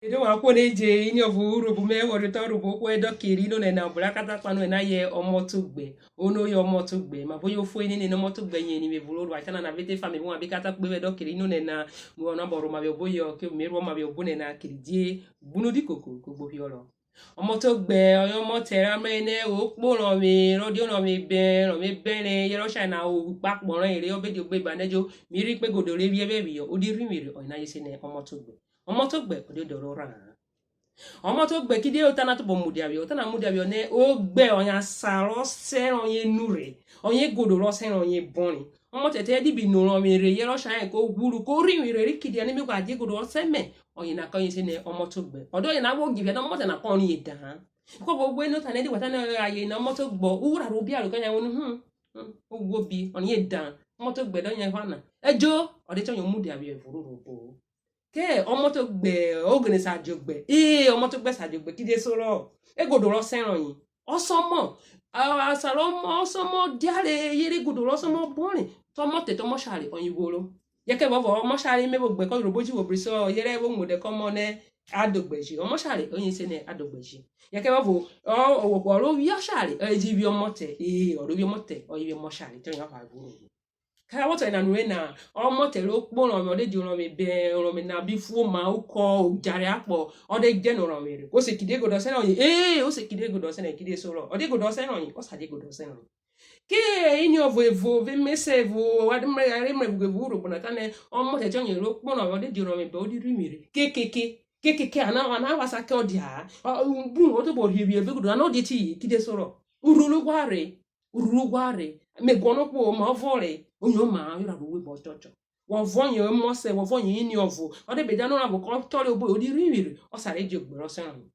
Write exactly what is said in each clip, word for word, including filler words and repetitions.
Edo wa kuo ne je ini ọvo Urhobo mẹ, wọ rẹ otọ Urhobo kuo ẹdọ keri nonẹ na, obo ra ka ta kpahen nonẹ na yẹ ọmọtẹ ogbẹ. Ono yẹ ọmọtẹ ogbẹ? Mavọ yen ofori nene nẹ ọmọtẹ ogbẹ yen eri mi evun ro ru acha nana vẹ efa mi vwo wan bi ka ta kugbe vwẹ ẹdọ keri nonẹ na, mu ọnabọ rhoma vwẹ oboyọ, ke me ruo ma vwẹ obonẹ na, kiridie gbunu di koko kugbo phiọrọ. Ọmọtẹ ogbẹ ọyen ọmọtẹ ra mrẹ nẹ o kpo orọnvwe, rọ dia orọnvwe bẹn, orọnvwe bẹnrẹn, yẹrẹ ọshare na o ghwu kpakpọ rọyen re, ọ be dia ogbe banẹjo, mi rhi kpegodo re vwiẹ vwẹ phiyọ, o di rhivwin rhe, ọyena ye se nẹ ọmọtẹ ogbẹ. Ọmọtẹ ogbẹ ọ dia odẹ rọ rha-an. Ọmọtẹ ogbẹ, kidie ota na tobọ mudia phiyọ, ota na mudia phiyọ nẹ ogbẹ ọyen asan rẹ ọsẹ rọyen nurhe, ọyen egodo rẹ ọsẹ rọyen bọnre. Ọmọtẹ te di bi no orọnvwe rhe, yẹrẹ ọshare ko ghwuru, ko rhivwin rhe, ri kidie nẹ mi ghwa dia egodo rẹ ọsẹ mẹ, ọyena kọyen se nẹ ọmọtẹ ogbẹ. Ọ dẹ ọyena vwọ gi phia nẹ ọmọtẹ na kọyen ota-an. Kọ vwẹ owẹ notọ nẹ e di ghwa ta nẹ aye na ọmọtẹ ogbẹ, ughwrẹro obiaro kọyen wẹ nu, hmm, hmm, o ghwo bi, ọyen dan, ọmọtẹ ogbẹ dẹ ọyen epha na. Ẹjo, ọ de tiọyen o mudia phiyọ evun rẹ Urhobo. Kẹ ọmọtẹ ogbẹ, oghene sa dia ogbẹ. E, ọmọtẹ ogbẹ sa dia ogbẹ, kidie sorọ? Egodo rẹ ọsẹ rọyen. Ọsọmọ, a-, asan rẹ ọmọ, ọsọmọ diare, yẹrẹ egodo rẹ ọsọmọ bọnre, te ọmọtẹ te ọmọshare, ọyen vworo. Yẹ kẹ vwọvwọ, ọmọshare me vwo gbẹ kọ Urhobo ji vwo brisọ, yẹrẹ vwo muodẹ kẹ ọmọ nẹ a dẹ ogbẹ ji. Ọmọshare, ọyen se nẹ a dẹ ogbẹ ji. Yẹ kẹ vwọvwọ, ọ, ọ, ọ ro vwiẹ ọshare, ọ ji vwiẹ ọmọtẹ, e, ọ ro vwiẹ ọmọtẹ, ọ ji vwiẹ ọmọshare, tiọyen a vwẹ vwo Urhobo. Kẹ a vwọ ta ọyena nure na, ọmọtẹ ro kpo orọnvwe, ọ de dia orọnvwe bẹn, orọnvwe na bi fuoma, ukọ, odjare akpọ, ọ de djẹ nẹ orọnvwe rhe. O se kidie egodo ọsẹ rọyen? E, o se kidie egodo ọsẹ rọyen, kidie sorọ? Ọ dia egodo ọsẹ rọyen, ọ sa dia egodo ọsẹ rọyen. Ke iniọvo evo vẹ emesẹ evo, a de mrẹ, a re mrẹ evughe vwẹ Urhobo na, tanẹ ọmọtẹ tiọyen ro kpo orọnvwe, ọ de dia orọnvwe bẹn, o di rhivwin rhe. Kekeke, kekeke, a na, a na vwẹ asan kẹ ọ dia-a. Ọ, bru, o tobọ rhivwin evun egodo na, o de etiyi, kidie sorọ? Urhuru ghwa rhe. Urhuru ghwa rhe, me guọnọ kpo oma ọvo rẹ oyoma ra ro we bọ chọchọ. Wọ vọ yen ọmọsẹ, wọ vọ yen iniọvo, ọ de be dianẹ orọnvwe kọ tọre obo, o di rhivwin rhe, ọ sa re dia ogbẹ rẹ ọsẹ rọyen.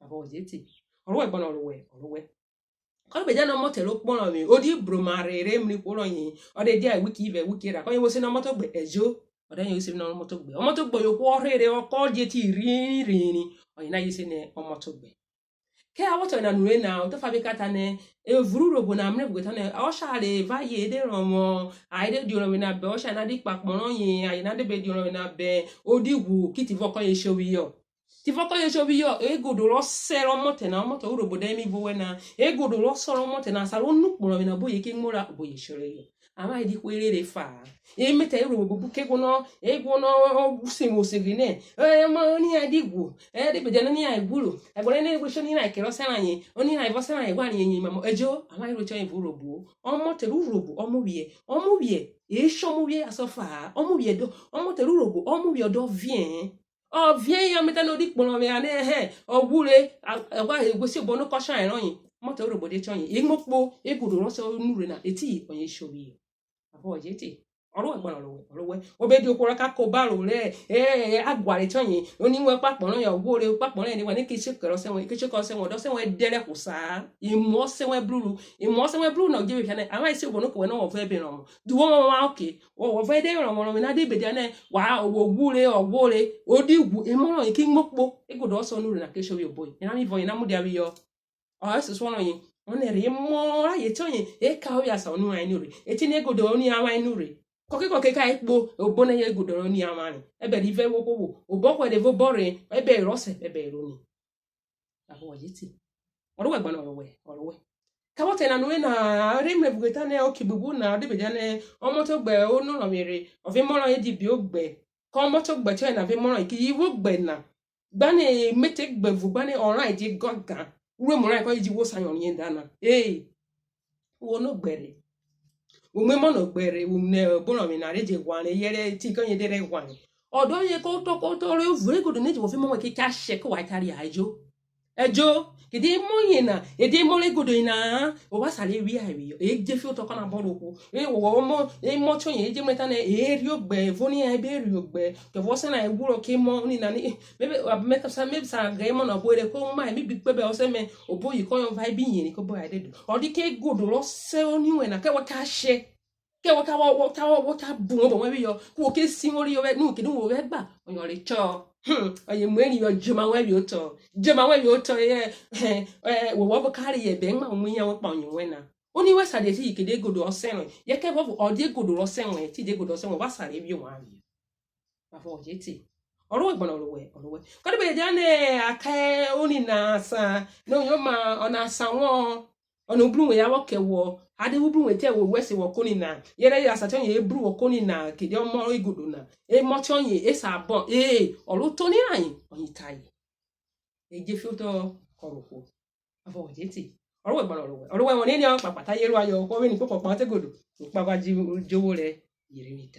Avọ wọ je te, ọ ro wẹ gbọnọ, ọ ro wẹ, ọ ro wẹ. Kọ de be dianẹ ọmọtẹ ro kpo orọnvwe, o di broma rhe re mrẹ ihwo rọyen, ọ de dia wiki ivẹ, wiki erha, kọyen wo se nẹ ọmọtẹ ogbẹ? Ẹjo, ọ da yen wo se nẹ ọmọtẹ ogbẹ. Ọmọtẹ ogbẹ ọyen ohwo ọ rhere, ọ kọ je ti rhirin rhirin, ọyena ye se nẹ ọmọtẹ ogbẹ. Kẹ a vwọ ta ọyena nure na, otafa be ka tanẹ, evun rẹ Urhobo na mrẹ vughe tanẹ, ọshare vẹ aye de rọnvwọn, aye de dia orọnvwe na bẹn, ọshare na de kpakpọ rọyen, aye na de be dia orọnvwe na bẹn, o di ghwu, ki tivọ kọyen shovwiyọ? Tivọ kọyen shovwiyọ? Egodo rẹ ọsẹ rẹ ọmọtẹ na, ọmọtẹ Urhobo dẹ mi vẹ owẹ na, egodo rẹ ọsẹ rẹ ọmọtẹ na, sa ro nẹ ukpo orọnvwe na oboyi ke muo ra, oboyi shoreyọ. Avwanre di hwe erere efa-a. Emetẹ Urhobo bubu ke guọnọ, e guọnọ sivwo oseghe nẹ, e, ọmọ oni yan di ghwu, e, de be dianẹ oni yan ghwuru, ẹgborẹ nẹ ghwuru oni yan kerẹ ọsẹ rayen, oni yan vẹ ọsẹ rayen ghwa riẹn yen mamọ. Ẹjo, avwanre ro tiọyen vwẹ Urhobo. Ọmọtẹ rẹ Urhobo, ọmuvwiẹ, ọmuvwiẹ, e shọ ọmuvwiẹ asan ọfa-a, ọmuvwiẹ do, ọmọtẹ rẹ Urhobo, ọmuvwiẹ ọ dọ viẹ-ẹn. Ọ viẹ yan me ta nẹ o di kpọnrọn vwẹ ane, ẹhẹn, ọ ghwure, a, a ghwa ghwe siobọnu kọ share rọyen. Ọmọtẹ Urhobo de tiọyen, e muo kpo, egodo rẹ ọsẹ nurhe na, etiyin ọyen e shovwi. Avọ je te, ọ ro wẹ gbanọ ro wẹ, ọ ro wẹ. O be dia ohwo rọ ka kobaro rẹ, e, e, aguare tiọyen, oni wẹn kpakpọ rọyen, ọ ghwore kpakpọ rọyen, ewẹ ne ke che kẹrẹ ọsẹ wẹn, ke che kẹrẹ ọsẹ wẹn, ọdẹ ọsẹ wẹn dẹrẹ hwosa, emu ọsẹ wẹn bruru, emu ọsẹ wẹn bruru na, o je vwẹ phia nẹ, avwanre se obọnu kẹ wẹ nọ, wọ vwẹ ẹbe rọnvwọn. Di wo wọnwọn, okay, wọ, wọ vwẹ ẹdẹ rọnvwọn rọnvwe na, de be dia nẹ, wa, wo ghwure, ọ ghwore, o di ghwu, emọ rọyen ki muo kpo, egodo ọsẹ nurhe na ke shovwi oboyi. Ena mi vọ yen a mudia phiyọ? Ọ, ẹsosuọ rọyen, ọ nẹrhẹ emọ rayen tiọyen, e ka ovie asan oni wan nurhe, etiyin egodo oni wan nurhe. Kọke kọke ka e kpo, obonẹ egodo oni wan re, ẹbẹre ivẹ vwo ohwo vwo, obọ hwẹre vẹ obọ rhe, ẹbẹre rẹ ọsẹ, ẹbẹre rẹ oni. Avọ wọ je te. Ọ ro wẹ gbanọ, ọ ro wẹ, ọ ro wẹ. Ka vwọ ta ena nure na, re mrẹ vughe tanẹ, oke buebu na, ọ de be dianẹ ọmọtẹ ogbẹ, o nọ orọnvwe rhe, ọ vẹ emọ rọyen di bi ogbẹ, kọ ọmọtẹ ogbẹ tiọyena vẹ emọ rọyen, ki yi vwo ogbẹ na. Gbanẹ emetẹ gbẹvugba nẹ ọ rhan eje gangan, uruemu rayen kọyen ji wo sa yọnrọn yen da na. Ee, wo nọ ogbẹre, wo mu emọ nọ ogbẹre, wo nẹ obo orọnvwe na re je ghwanre, yẹrẹ eti kọyen de rhe ghwanre. Ọdọ yen ko tọ, ko tọ re vwo egodo nẹ eje wọ vẹ emọ wẹn ke cha shẹ, ke wa cha ria ejo. Ejo, kidie emọ yena, edi emọ rẹ egodo yena-a, ovwan sa re vwia phiyọ, e je fi otọ kọ na bọ rẹ ohwo. E, wọ, wọ, ọmọ, emọ tiọyen, e je mrẹ tanẹ, e ri ogbẹ, evo ni e be ri ogbẹ, kẹ vwọ sẹ na, e ghwuru ọke emọ, oni na ni, eh, maybe, a, me ka sa, me sa ga emọ na obo re ko ma, mi bi kpebe ọsẹ mẹ, obo yi kọyen ọva, e bi yeri, kobo ra de do. Ọ di ke egodo rọ sẹ oni wẹn na, kẹ wọ cha shẹ. Kẹ wọ cha, wọ, wọ cha, wọ, wọ cha bu obọ wẹn phiyọ, ku wo ke si won reyọ vwẹ, nu, kidie wo vwẹ ẹgba, ọyen ọ re chọ. Hmm, ọyen mu eri yọ, joma wẹn vwẹ otọ, joma wẹn vwẹ otọ, yẹ, ẹ, ẹ, wọ, wọ vwọ ka reyọ ẹbẹ, nma mu iyẹn wẹn kpahen ọyen wẹn na. Oni wẹn sa de etiyi kidie egodo ọsẹ wẹn, yẹ kẹ vwọ, ọ dia egodo rọ sẹ wẹn, etiyi egodo ọsẹ wẹn, wa sa re vwiẹ ovwan phiyọ. Avọ je te. Ọ ro wẹ gbọnọ, ọ ro wẹ, ọ ro wẹ. Kọ de be dia nẹ a kẹ oni na asan, nẹ oyoma, ọna asan wọn, ọna ubruwen ya vwọ kẹ wọ, a de vwẹ ubruwen te wẹ owẹ se wọ kẹ oni na, yẹrẹ asan tiọyen e bru wọ kẹ oni na, kidie ọmọ igodo na, emọ tiọyen e sa bọn, ee, ọ ro toni rayen, ọyen ta ye. E je fiotọ kẹ Ọrovwohwo. Ọvo wọ je te. Ọ ro wẹ gbọnọ, ọ ro wẹ. Ọ ro wẹ wọ nene ọkpakpa ta ye ru aye, ọkpọ vwẹ ni kpokpọ kpahọn te egodo. Okpagha ji, ji ohwo rẹ yere ni da.